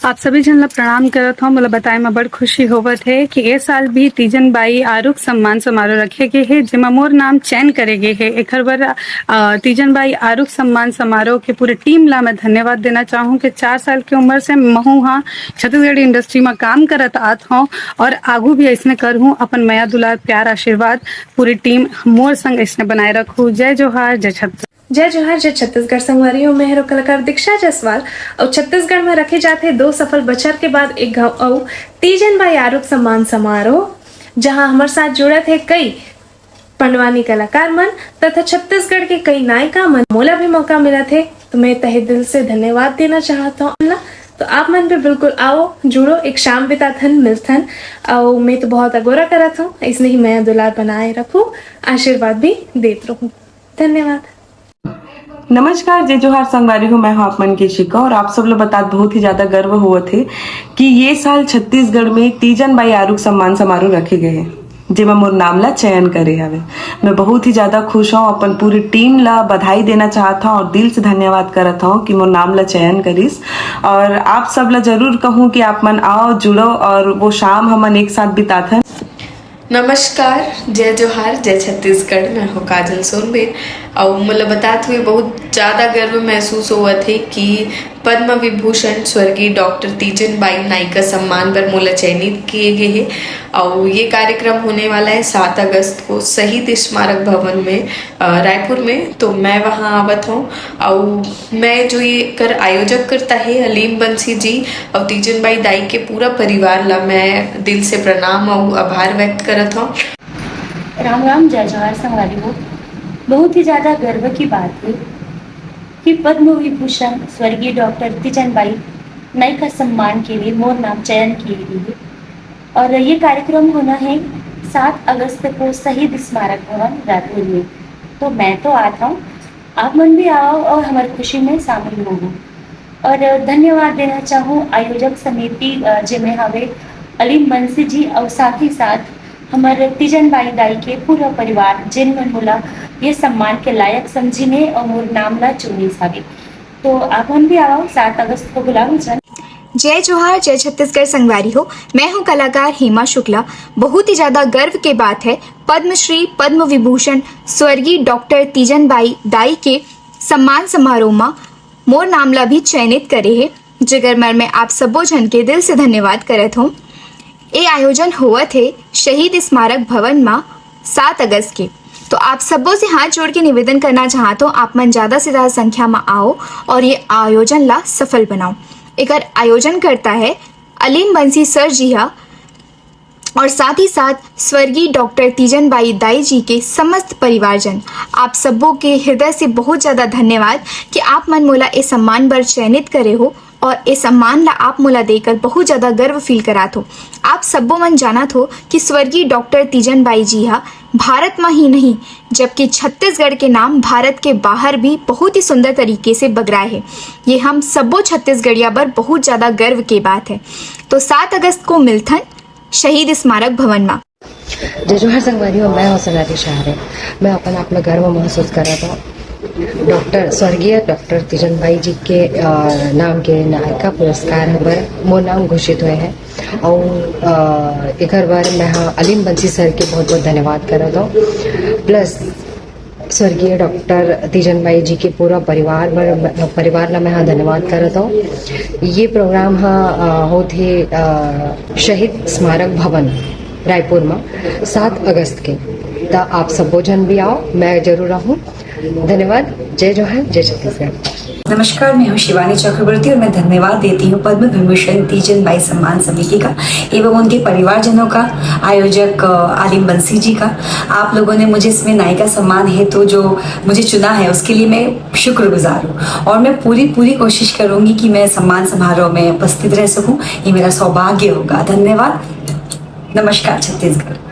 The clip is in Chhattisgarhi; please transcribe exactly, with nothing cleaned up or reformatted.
आप सभी झन ला प्रणाम करत हौं। मोला बताए म बड़ खुशी होवत हे कि ए साल भी तीजन बाई आरुग सम्मान समारोह रखे गे हे, जेमा मोर नाम चयन करे गे हे। एखर बर, अ, तीजन बाई आरुग सम्मान समारोह के पूरे टीम ला मैं धन्यवाद देना चाहूँ कि चार साल के उम्र से महू हा छत्तीसगढ़ी इंडस्ट्री म काम करत आत हौं और आगू भी अइसने करहूँ। अपन मया दुलार, प्यार, आशीर्वाद पूरी टीम मोर संग अइसने बनाए रखू। जय जोहार, जय छत्तीसगढ़। जय जोहार, जय छत्तीसगढ़ संगवारी हो। मैं हरो कलाकार दीक्षा जायसवाल। और छत्तीसगढ़ में रखे जाते दो सफल बछर के बाद एक घाव अउ तीजन बाई आरुग सम्मान समारोह, जहां हमर साथ जुड़त हे कई पंडवानी कलाकार मन तथा छत्तीसगढ़ के कई नायिका मन। मोला भी मौका मिलत हे, तो मैं तहे दिल से धन्यवाद देना चाहत हौं। तो आप मन भी बिल्कुल आओ, जुड़ो, एक शाम बिताथन, मिलथन। अउ मैं तो बहुत अगोरा करत हौं, अइसने ही मया दुलार बनाए रखू, आशीर्वाद भी देत रहू। धन्यवाद। नमस्कार, जय जोहार संगवारी हो, मैं हूं आप मन के शिखा और आप सब ला बतात बहुत ही ज्यादा गर्व होवत हे कि ये साल छत्तीसगढ़ में तीजन बाई आरुग सम्मान समारोह रखे गए हे, जेमा मोर नाम ला चयन करे हवे। मैं बहुत ही ज्यादा खुश हूं, अपन पूरी टीम ला बधाई देना चाहत हूं और दिल से धन्यवाद करत हूं कि मोर नाम ला चयन करिस। और आप सब ला जरूर कहूं कि आप मन आओ, जुड़ो और वो शाम हमन एक साथ बिताथन। नमस्कार, जय जोहार, जय छत्तीसगढ़। मैं हूँ काजल सोनबेर। अउ मोला बतात हुए बहुत ज्यादा गर्व महसूस होवत हे कि पद्म विभूषण स्वर्गीय डॉक्टर तीजन बाई नायिका सम्मान बर मोला चयनित किए गए हे। अउ ये कार्यक्रम होने वाला है सात अगस्त को शहीद स्मारक भवन में, अ, रायपुर में। तो मैं वहाँ आवत हूँ। अउ मैं जो ये कर आयोजक करता है अलीम बंसी जी अउ तीजन बाई दाई के पूरा परिवार ला मैं दिल से प्रणाम अउ आभार व्यक्त करत हूँ। राम राम, जय जोहार संगवारी हो। बहुत ही ज्यादा गर्व की बात है कि पद्म विभूषण स्वर्गीय डॉक्टर तीजन बाई नायिका सम्मान के लिए मोर नाम चयन किए गए है और ये कार्यक्रम होना है सात अगस्त को शहीद स्मारक भवन रायपुर में। तो मैं तो आता हूँ, आप मन भी आओ और हमारी खुशी में शामिल हो। और धन्यवाद देना चाहूँ आयोजक समिति, अ, जेमे हवे अलीम बंसी जी और साथ ही साथ हमर तीजन बाई दाई के पूरा परिवार, जिन मन मोला ये सम्मान के लायक समझिन हे और मोर नाम ला चुनिस हवे। तो आप मन भी आओ, सात अगस्त को भुलाओ झन। जय जोहार, जय छत्तीसगढ़ संगवारी हो। मैं हूं कलाकार हेमा शुक्ला। बहुत ही ज्यादा गर्व के बात है, पद्मश्री, पद्म विभूषण स्वर्गीय डॉक्टर तीजन बाई दाई के सम्मान समारोह म मोर नाम ला भी चयनित करे हे, जेकर बर मैं आप सब्बो झन के दिल से धन्यवाद करत हूँ। ए आयोजन होवत हे शहीद स्मारक भवन म सात अगस्त के। तो आप सब्बो से हाथ जोड़ के निवेदन करना चाहत हूँ, आप मन ज्यादा से ज्यादा संख्या म आओ और ये आयोजन ला सफल बनाओ। एकर आयोजन करता है अलीम बंसी सर जी हा और साथ ही साथ स्वर्गीय डॉक्टर तीजन बाई दाई जी के समस्त परिवारजन। आप सब्बो के हृदय से बहुत ज्यादा धन्यवाद कि आप मन मोला ए सम्मान बर चयनित करे हो और ए सम्मान ला आप मोला देकर बहुत ज्यादा गर्व फील करात हो। आप सब्बो मन जानत हो कि स्वर्गीय डॉक्टर तीजन बाई जी हा भारत म ही नहीं, जबकि छत्तीसगढ़ के नाम भारत के बाहर भी बहुत ही सुंदर तरीके से बगराए हे। ये हम सब्बो छत्तीसगढ़िया बर बहुत ज्यादा गर्व के बात है। तो सात अगस्त को मिलथन शहीद स्मारक भवन मा। जय जोहार संगवारी हो, मैं हूं सोनाली सहारे। मैं अपन आप ला गर्व महसूस करत हूँ डॉक्टर, स्वर्गीय डॉक्टर तीजन बाई जी के, अ, नाम के नायिका पुरस्कार बर मोर नाम घोषित हुए है। और, अ, एकर बर मैं हा अलीम बंसी सर के बहुत बहुत धन्यवाद करत हूँ। प्लस स्वर्गीय डॉक्टर तीजन बाई जी के पूरा परिवार बर, परिवार ला मैं हा धन्यवाद करत हूँ। ये प्रोग्राम हा, अ, होत हे, अ, शहीद स्मारक भवन रायपुर में सात अगस्त के। त आप सब्बो झन भी आओ, मैं जरूर रहूँ। धन्यवाद। जय जोहार, जय छत्तीसगढ़। नमस्कार, मैं हूँ शिवानी चक्रवर्ती और मैं धन्यवाद देती हूँ पद्म विभूषण तीजन बाई सम्मान समिति का एवं उनके परिवारजनों का, आयोजक, अ, आलिम बंसी जी का। आप लोगों ने मुझे इसमें नायिका सम्मान हेतु जो मुझे चुना है, उसके लिए मैं शुक्रगुजार हूँ और मैं पूरी, पूरी कोशिश करूँगी कि मैं सम्मान समारोह में उपस्थित रह सकूँ। ये मेरा सौभाग्य होगा। धन्यवाद। नमस्कार छत्तीसगढ़।